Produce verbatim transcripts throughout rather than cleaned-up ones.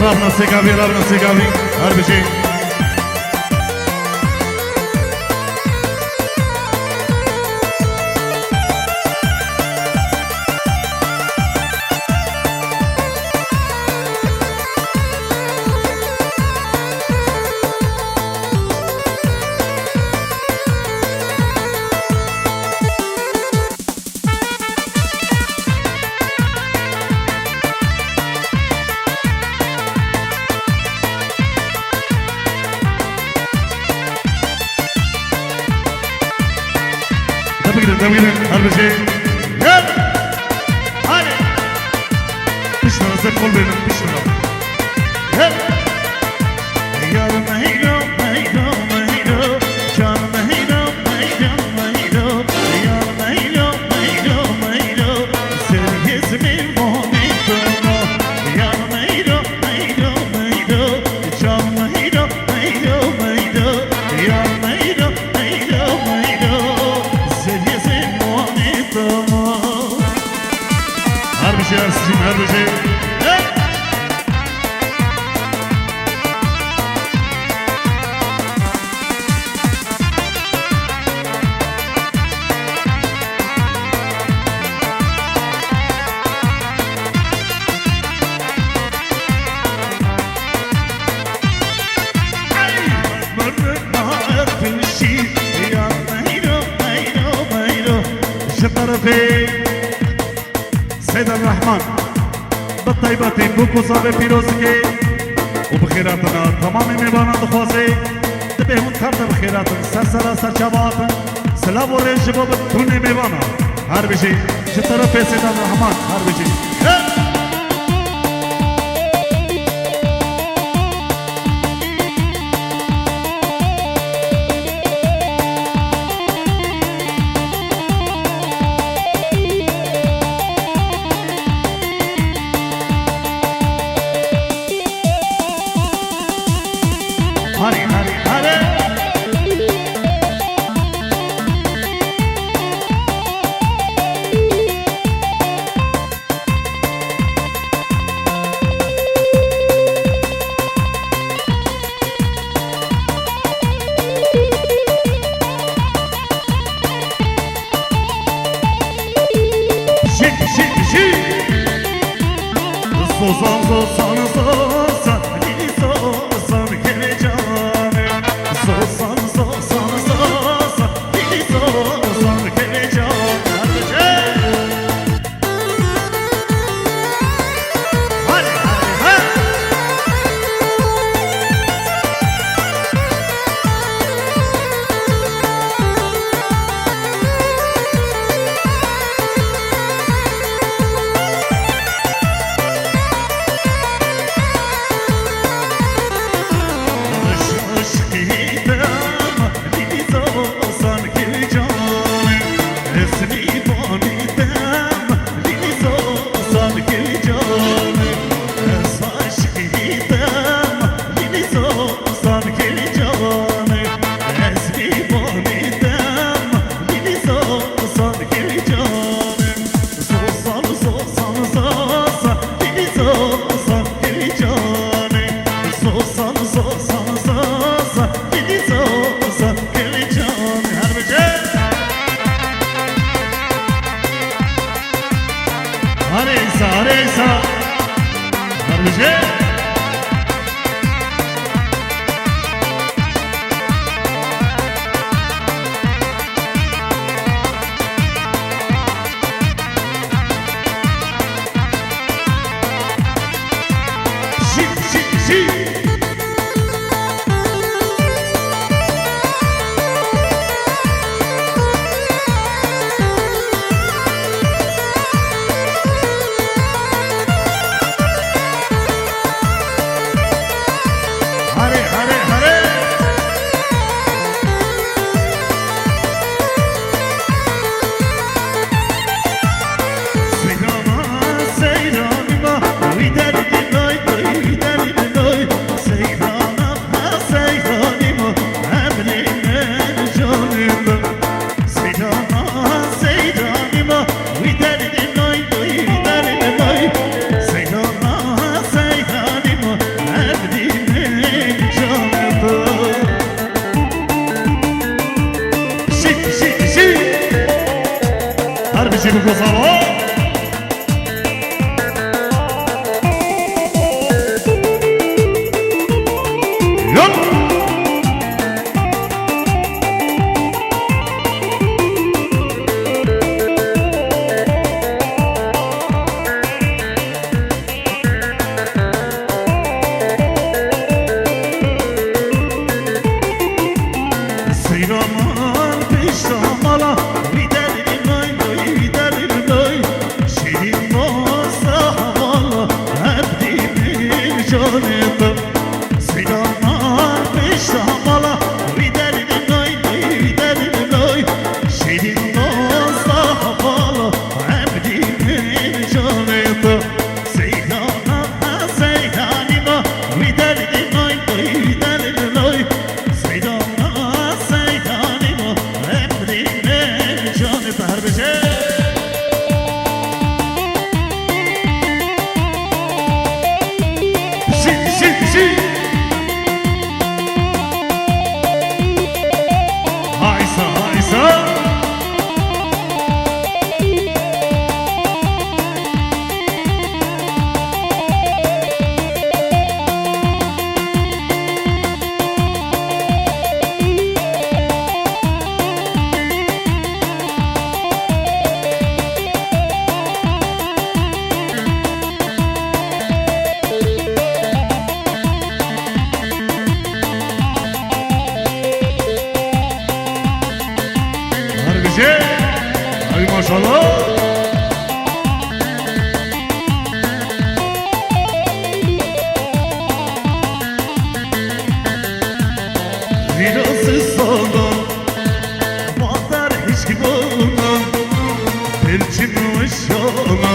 Rabna sêgavî, rabna sêgavî. Her bijî. Tebrik ederim, tebrik ederim. Her bir şey. Gel. Hadi. Pişmanız hep kol verin, pişmanız. Gel. Yar meylo, meylo, meylo, can meylo, meylo, meylo, yar meylo, meylo, meylo, ser yüzümü bonito, yar meylo, meylo, meylo, can meylo, meylo, meylo, yar meylo, meylo, meylo, ser yüzümü bonito. Her bir şey, her bir şey. Hey! Ji terefê Seyda Rehman, bi taybetî bo ku zavê pîroz dike û bi xêratina temamê mêvanan dixwaze, dibê hûn tev de bi xêratin ser sera ser çava hatin. Silav û rêz ji bo bi tûnê mêvanan. Her bijî ji terefê Seyda Rehman, her bijî. Hadi, hadi, hadi. Şik, şik, şik. Zozan, zozan, zozan, dili zozan, geleceğim. Zozan, zozan, zozan, dili zozan, geleceğim. Hadi, hadi, ha! Hare İsa, hare İsa. Harbije. Çî bi Kosova. Yap! Seyraman pişta mala, wî derê lay lay, wî derê lay. Şîrîn wasa mala, hep dî min canê te. Seyraman pişta mala, wî derê lay lay, wî derê lay. Şîrîn wasa mala, hep dî min canê te. Seydana, Seydanî ma, wî derdî may, wî derdî loy. Seydana, Seydanî ma, emrî me, canê te her bijê. Jî, jî, jî. Haysa, haysa. Her bijê. Ay maşallah. Vîrasî sala, bader hişk bona, pil çin û şana,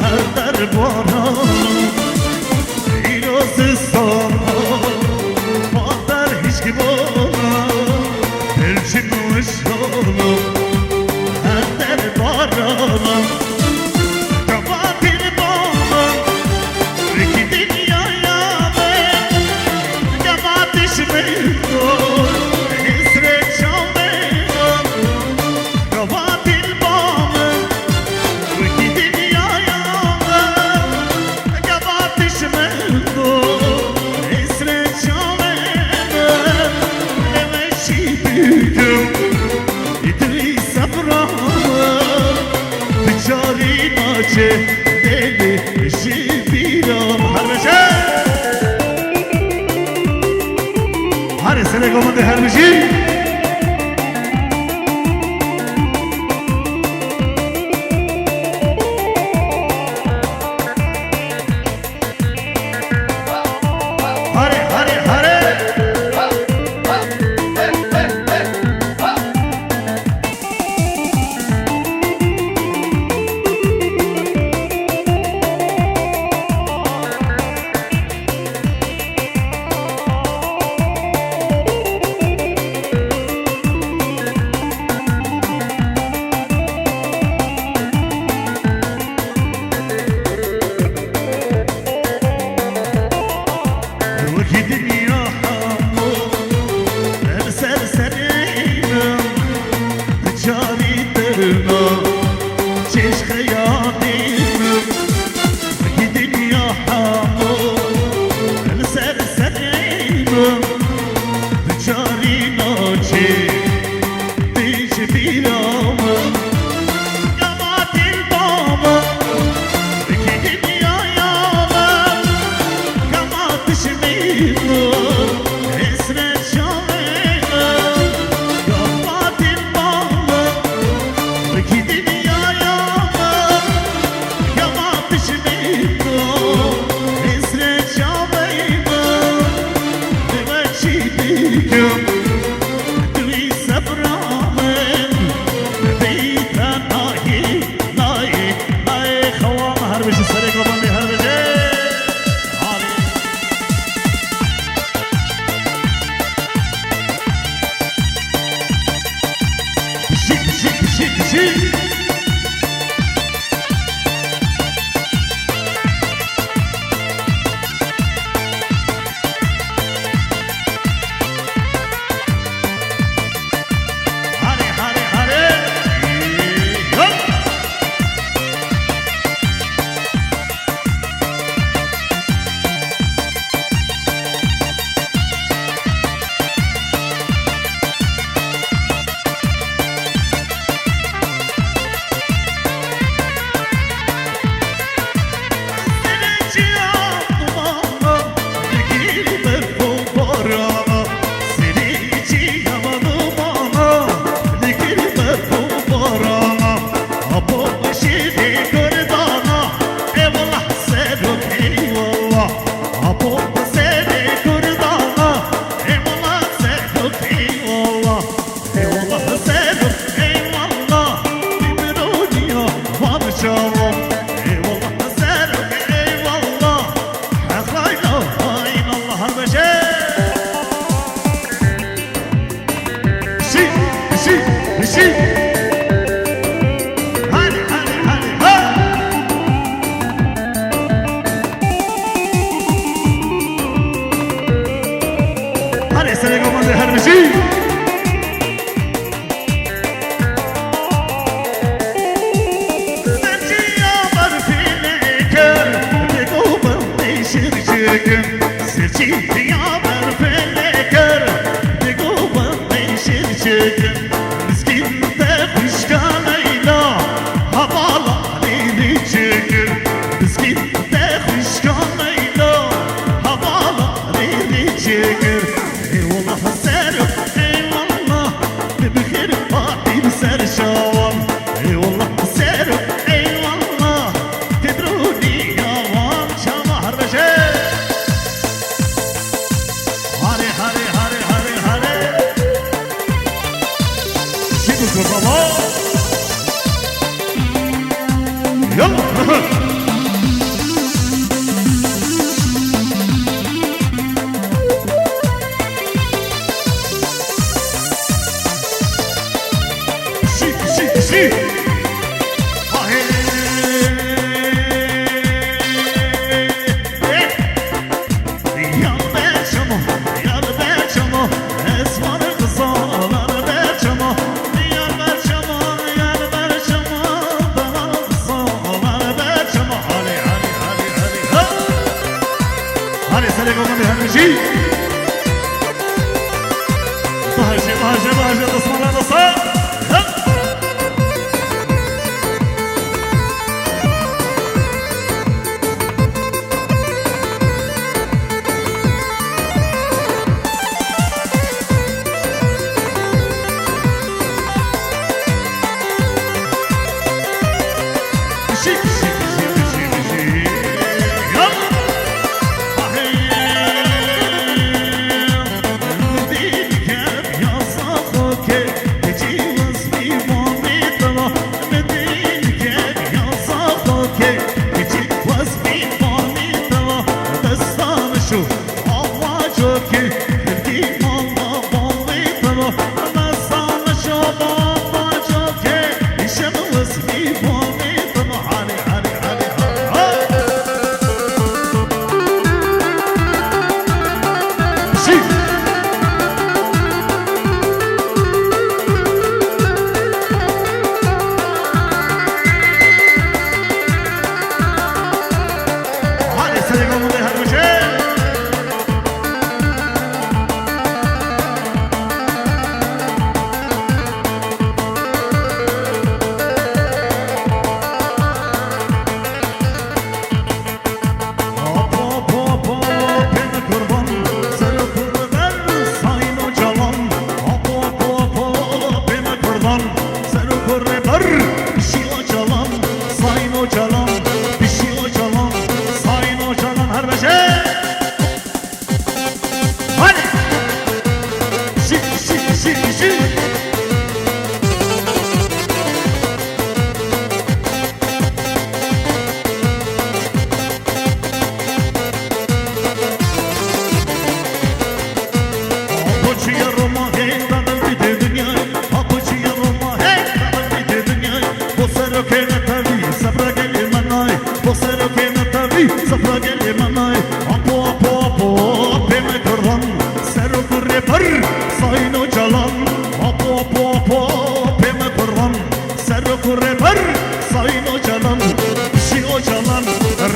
her der barana. Îro zistana, bader hişk bona, pil çin û şana, her der barana. Gava dil bana, wekî dinyaya me, gava dişmê to, hesret çavê me. Gava dil ba min, wekî dinyaya min, gava dişmê to, hesret çavê min. Lê me çî bikim, îtirî sebra min, biçarî naçe dêlî ji bîra min. Her bijî. Her serê gomandê her bijî. Hare, hare, hare. Wekî dinya hemû em ser serê min, bi carî dirna çêj xeyalî min. Wekî dinya hemû em ser serê min, bi carî naçê. Dij bîra min, gava dil ba min, wekî dinyaya min, gava dişmî min. Serê goman de her bijî. Serçiya berfê lê kir, bêgo bin tê şir çikin. Serçiya berfê lê kir, bêgo bin tê şir çikin. Miskîn te xwişka Leyla, hevala lê rê çikir. Miskîn te xwişka Leyla, hevala lê rê çikir. Eyvallah ser, eyvallah, bi xêr hatî ser şawan. Eyvallah ser, eyvallah, tedrûniya wan çawa herbeje. Hare, hare, hare, hare, hare. Şî bikir baba. Yalla. Şî, şî, şî. Ahê. Yar berçemo, yar berçemo, esmar qızal, yar berçemo, yar berçemo, yar berçemo, dara qızal, yar berçemo. Hale, hale, hale, hale, ha! Hale, serê gomanê hermijî. Bahçe, bahçe, bahçe, destmala da sağ. Ha!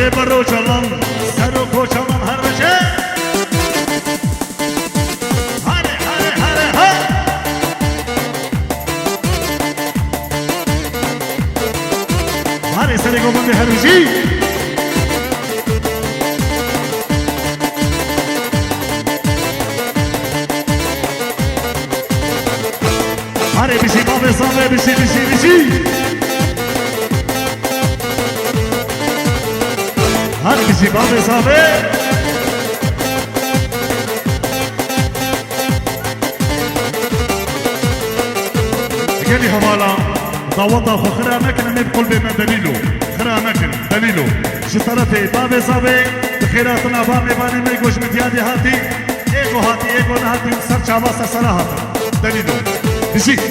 Rêber Ocalan, Serok Ocalan, her beje. Hare, hare, hare, ha! Hare, serê goman de her bijî. Hare bijî, bavê Zave, bijî, bijî, bijî. Hare bijî, bavê Zave. Gelî hevala, daweta xwe xira nekin, em ê bi qulbê me delîlo. Xira nekin, delîlo. Ji terefê bavê Zave, bi xêr hatina ba mêvanê me, goş min diyadê hatî. Êgo hatî, êgo nehatî, ser çava ser sera hatin. Delîlo. Bijî.